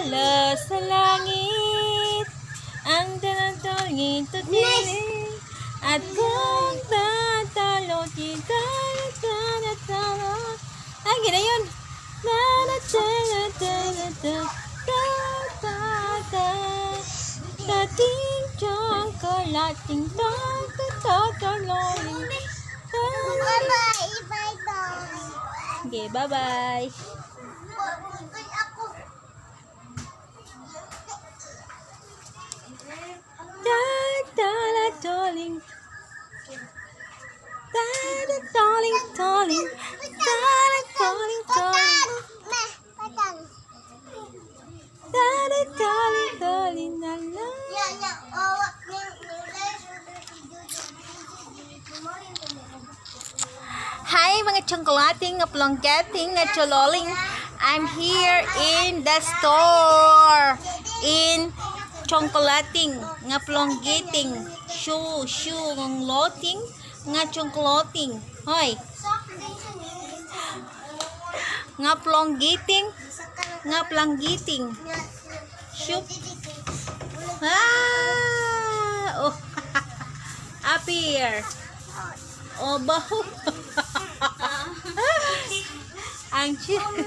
Tala sa langit ang tanatangin tatiling at kung tatalo tita tala tala ay gina yun na na ta ta ta ta ta ta ta ting chong kolating ta ta ta ta loling ta. Bye-bye. Bye-bye. Okay, bye-bye. Ako. Ta ta la darling. Ta da darling darling. Ta da darling darling. Patang. Patang. Ta da darling darling la la. Ya, ya. Oh, Hi, mga chongkolating, nga plongketing, nga chololing. I'm here in the store. In chongkolating, nga plonggiting, shu, shu, ng loting, nga chongkolating. Hoy, nga plonggiting, nga planggiting. Shup. Ah! Oh. Appear. Oh, baho. Ang cute.